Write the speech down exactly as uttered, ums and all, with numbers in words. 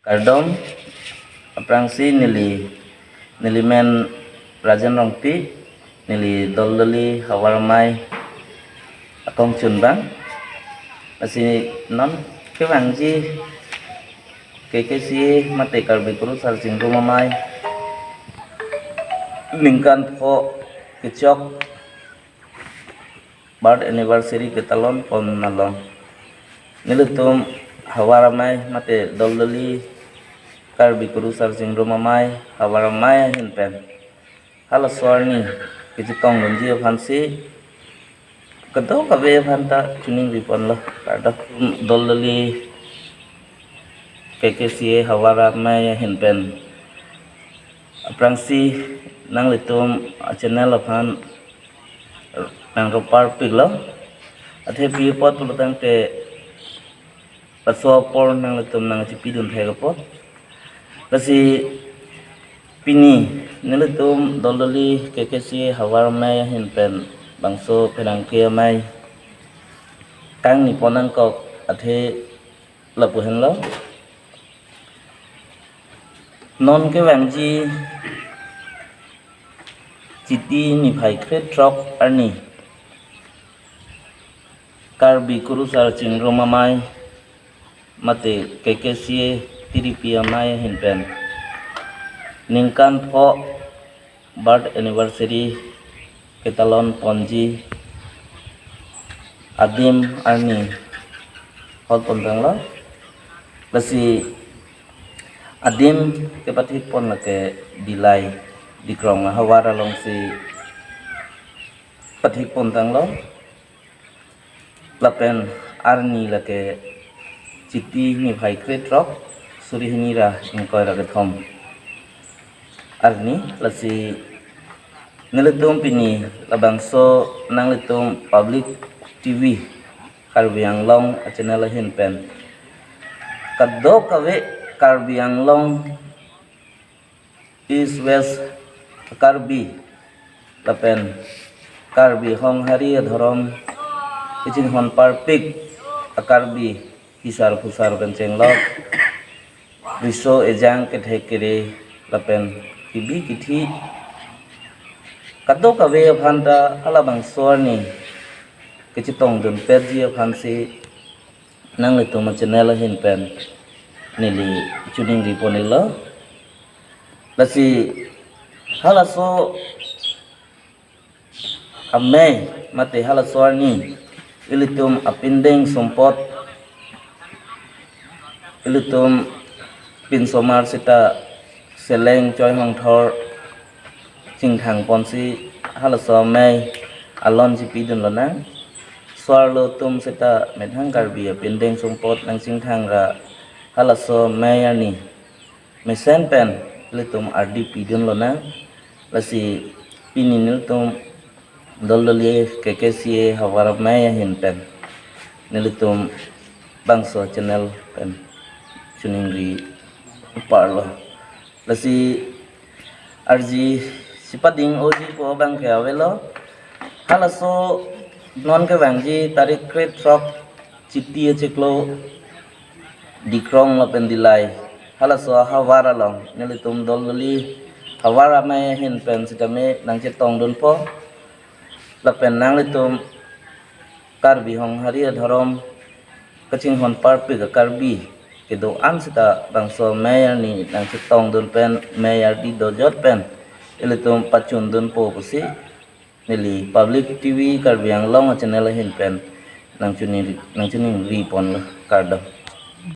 Kardom, aphrangsi neli, neli men Rajen Rongpi, neli Doldoli Havar Amei akongchun abang. Lasi non kevangji K K C A mate Karbi Kurusar Chingrum Amei ningkan pho kechok birth anniversary ketalon pon along, nelitum Havar Amei mate Doldoli Karbi Kurusar Chingrum Amei Havar Amei ahin pen halaso arni kachetongdunji aphansi kadokave aphanta choningri ponlo, kardom. Doldoli K K C A Havar Amei ahin pen aphrangsi nanglitum achannel aphan nang ropar piklo. Athe pi apot pulo tangte laso apor nanglitum nangchipidun thek apot. Lasi pini nelitum Doldoli K K C A Havar Amei ahin pen bangso pherangke amei kangni pon nangkok, athe lapu henlo. Non kevangji Chiti niphai krethrok arni Karbi Kurusar Chingrum Amei mate K K C A Tiripi Amei ahin pen ningkan pho birth anniversary ketalon ponji adim arni hol pon tanglo. Lasi adim kepathik pon lake Dillai, Dikrong ahavar alongsi pathik pon tanglo. Lapen arni lake Chiti niphai krethrok, suri hini ra ingkoi ra kethom arni. Lasi nelitum pini labangso nanglitum Public T V Karbi Anglong achannel ahin pen kadokave Karbi Anglong East West Karbi lapen Karbi Honghari adhorom kachinghon parpik a-Karbi hisar phusar pen chenglok, riso ejang kethek kere lapen kebi kethe kadokave aphanta halabangso arni kachetongdun petji aphansi nanglitum achannel ahin pen neli choningri pon iklo. Lasi halaso amei mate halaso arni ilitum apindeng sumpot, ilitum pinsomar seta seleng choi hongthor chingthang ponsi halaso amei alon chipidun lonang. Soarlo atum seta methang Karbi apindeng sumpot nangchingthang ra halaso amei arni mesen pen ilitum ardi pidun lonang. Lasi pini nelitum Doldoli K K C A Havar Amei ahin pen nelitum bangso channel pen choningri parlo. Lasi arjisi pading oji pu abang ke avelo. Halaso non kevangji tarik krethrok Chiti achiklo Dikrong lapen Dillai halaso ahavar along nelitum Doldoli Havar Amei ahin pen sitame nangchetongdunpo. Lapen nanglitum Karbi Honghari adhorom kachinghon parpik a-Karbi kedo-an seta bangso amei arni nangchetongdun pen amei ardi dojot pen ilitum pachundunpo pusi neli Public T V Karbi Anglong achannel ahin pen nangchoningri, nangchoningri ponlo, kardom.